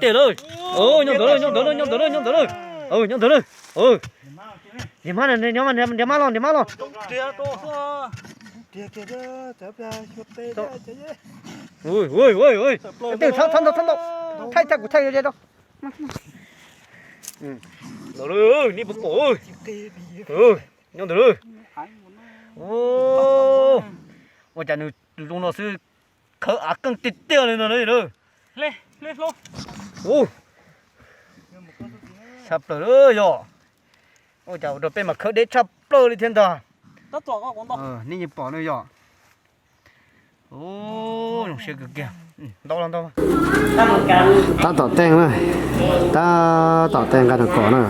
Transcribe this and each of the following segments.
Tej lawm. Nyob ntawd lawm, nyob ntawd lawm, nyob ntawd lawm, nyob ntawd lawm. Nyob ntawd lawm. Ntiav mab los, ntiav mab los. Tej thaij ntau, thaij ntau. Thaij thaij kuv thaij rau. Ntawd lawm, nej puas pom? Nyob ntawd lawm. Ua cas nws zoo no xwb, khawb av keej tiag tiag li no na. Tshaj plaws lawm yog. Ua cas ua rau peb mas khawb deb tshaj plaws li thiab ntag. Nej yeej pom na yog. Zoo siab kawg kiag. Ntau los ntau. Tab tom teej na, tab tom teej nqaij nas kos na.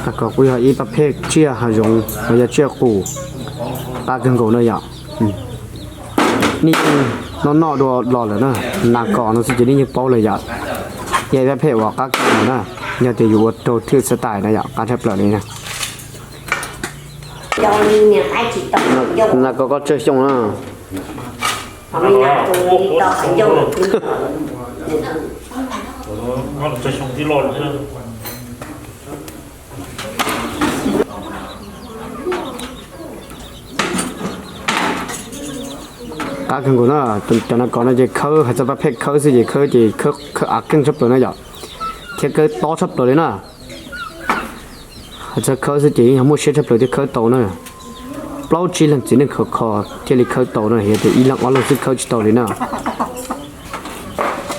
Nas kos kuj yog ib pab phej tsiaj hav zoov los yog tsiaj qus qab kawg nkaus na yom. Nej noj noj dua los lawm na, nas kos no xwb ces nej yeej paub lawm yom. Yog ib pab phej uas qab kawg nkaus na, yog tias yus ua rau thwj xav tais na yom, qab tshaj plaws li na. Nas kos koj tsawg xyoo na? Qab kawg nkaus na, cov nas kos no ces khawb hais txog pab phej khawb xwb ces khawb ces khawb av keej tshaj plaws na yom, thiab khawb tob tshaj plaws li na. Hais txog khawb xwb ces yeej yog muaj siab tshaj plaws thiaj khawb tau na. Plaub tsib leeg txiv neej khov kho thiaj li khawb tau na, yog tias ib leeg ob leeg xwb khawb tsis tau li na.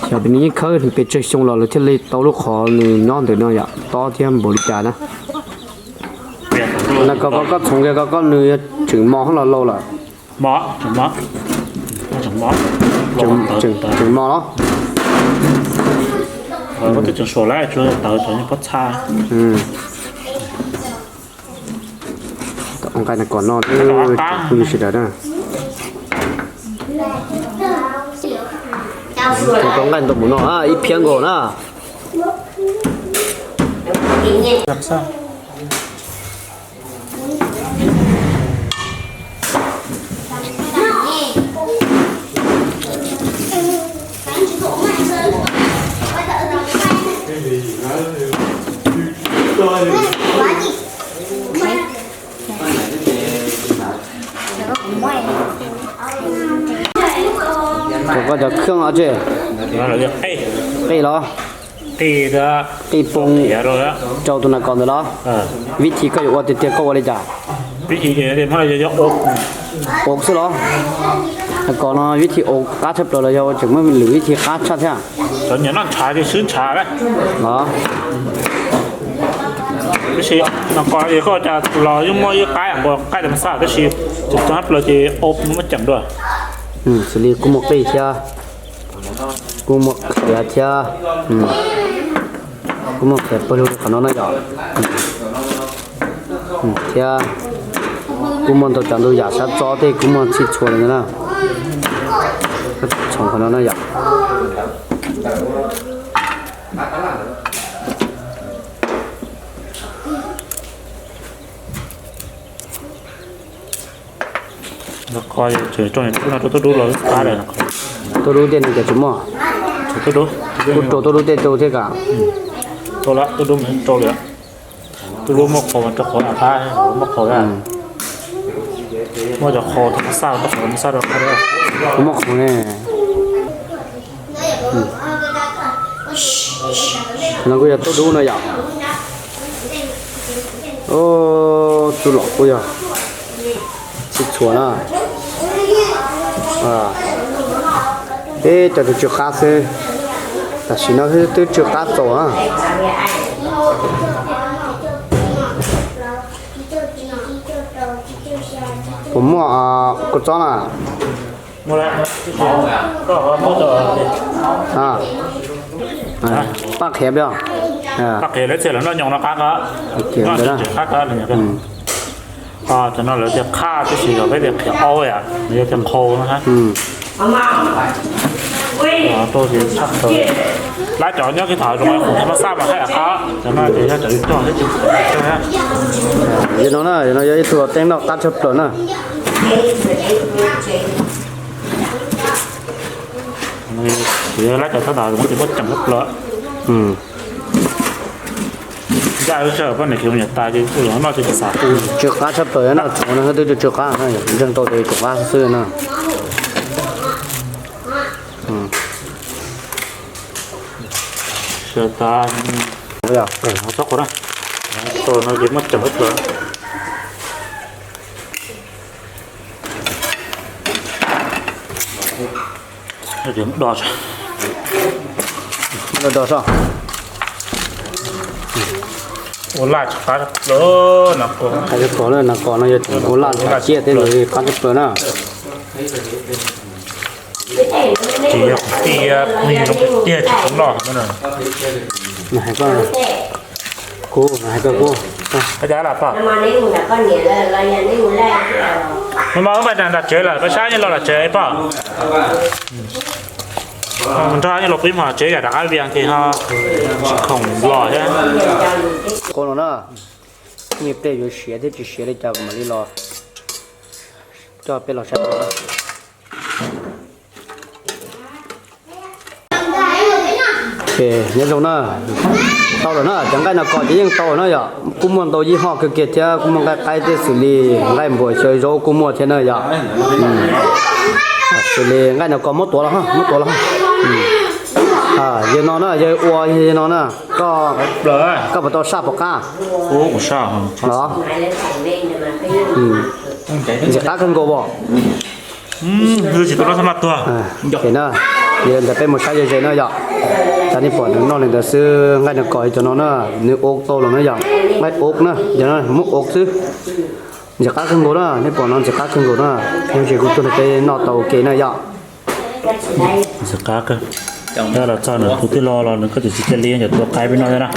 Xyov tias nws yeej khawb nws pes tsawg xyoo los lawv thiaj li tau lub qhov nws nyob ntawm no yom, tob thiab npaum li cas na. Nas kos koj txhoov kiag koj, koj nws tseem mos los laus lawm? Tseem mos los? Tseem suav lawm, tsuas tawv tov pob txha. Nqaij nas kos no twb kuj yog sawv daws na. Tau nqaij ntau mus no ib phiab nkaus na. Koj cov khwb o tsej, qij los, qij poo rau tus nas kos ntawd los? Vib thib koj yuav ua tiag tiag koj ua li cas? Ua xwb los? Nas kos no vib thib ua qab tshaj plaws los yog ua tseem muaj lwm vib thib qab tshaj thiab? Cov nyiam noj ntshav ces swb ntshav lawm. Tab sis nas kos koj ua cas los yeej muaj ib qab nkaus qab tas mas xaj tab sis tseem txog hab plaws ces ua muaj ceem dua. Xws li kuj muaj qij thiab, kuj muaj qhiav thiab, kuj muaj qhiav pawg lug li qhov no na yom. Thiab kuj muaj ntau tsav ntau yam sab txob tej kuj muaj txhij txhua li na. Txhoov qhov no na yom. Tub dub tej no ces tsis muaj. Kuj rau tub dub tej rau thiab kam. Tub dub muaj qhov rau qhov qab, muaj qhov, muaj cov qhov thas mas xaj, muaj qhov mas xaj rau qhov. Kuj muaj qhov ne. No kuj yog tub dub no yom. Tub los kuj yog txhij txhua na. Peb cov twb tsw qab xwb, tam sim no twb tsw qab txaus na. Puas muaj kua txob na? Paj qhiav peb, paj qhiav lawv txhia lawv noj nyoos no qab, qab. Cov no lawv tias qhaj tab sis yog peb tias qhiav aub yom, lawv yog tias qhau na. Lab cov nyob kiag thaum zoov qhov thas mas xaj mas haj yam qab, cov no ces yog cov yus cog thiab ces. Yog no na, yog no yog ib tug teeb noj qab tshaj plaws na. Kuv yuav lab cov txhob tas muab ces muab ceem tshaj plaws. Ncaj lub sij hawm poj niam khiav mus nyiam tas ces kuj yuav noj ces tsis xav hu. Tsw qab tshaj plaws, noj tsoov no twb tsw qab, ntseeg tau tias tsw qab xwb na. Sawv tas, txhob qhuav na, tau no ces muab ceem tshaj plaws. Do, do so. Ua laj tsis qab, qab tsis pom na, nas kos no yog ua laj tsis qab, ciaj tej ntawd qab tshaj plaws na. Tsis yog tiag, tiag tsis tau noj na. Hais koj, kuv hais koj kuv. Ab cas lam pom. Mas wb npaj nram tsev lawm, pab saib nyob los nram tsev pom. Nrog nyob los peb hmos tsev yam rov qab vias ces ho tsis khoom los thiab. Qub no na, nej tej yuav siav thiab tsis siav li cas kuv mam li los coj peb los saib. Nyob zoo na, tau lawm na, cov nqaij nas kos ces yeej tau lawm na yom, kuj muaj ntau yij hoj kawg kiag thiab, kuj muaj nqaij qaib thiab xws li nqaij npuas xyaw zaub kuj muaj thiab na yom. Xws li nqaij nas kos muab tuav los, muab tuav los. Yawg no na, yawg ua yawg no na, koj puas tau saj puas qab? Los, ntxim qab kawg nkaus as. Tsis tau noj txhob maj tuag. Ces na, yog li ntawd peb mus saib ze ze na yom. Cas nej pom nws noj li ntawd xwb, nqaij nas kos cov no na, nws ua tau los na yom. Nqaij ua na, yog muab ua xwb. Ntxim qab kawg nkaus na, nej pom no ntxim qab kawg nkaus na. Yog tsis kuv tuaj nrog peb noj tau ua ke na yom. Ntxim qab kawg. Los txog nws tus tij laug los nws koj tsis cia li cov tua qaib peb noj thiab na.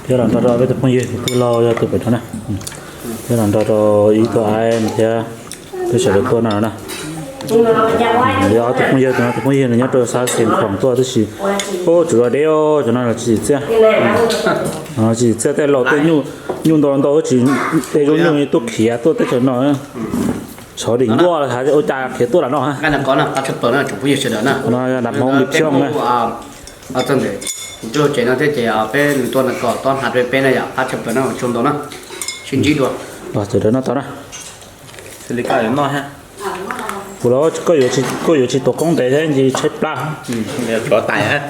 Peb los nrog rau peb tus phooj ywg tus tij laug yog tus pem no na. Peb los nrog rau ib tug aib thiab peb sawv daws tuaj no na. Yog ob tug phooj ywg, tus no tus phooj ywg nws nyob rau sab xeev khoom tuaj tab sis, ub, tsuas deb, cov no los tsis txiaj. Tsis txiaj, tej laus tej nyuj ntau ntau tsis, tej zaub nyuj tuaj khiav tuaj teb chaws no. Tsov dim nkuaj has ua cas khiav tuaj lam no. Qab tshaj plaws na tsoom phooj ywg sawv daws na. No yog nam hmoob li psioj na. Txog ntawm tsev no thiab ces peb nws tuaj nas kos tob hnav rau peb na yom, qab tshaj plaws na, zoo ntau na. Sib ntsib dua. Sawv daws noj tau na. Kuv los koj yuav tsis tuav koob ntev thiab ntshe tshaib plab. Tais.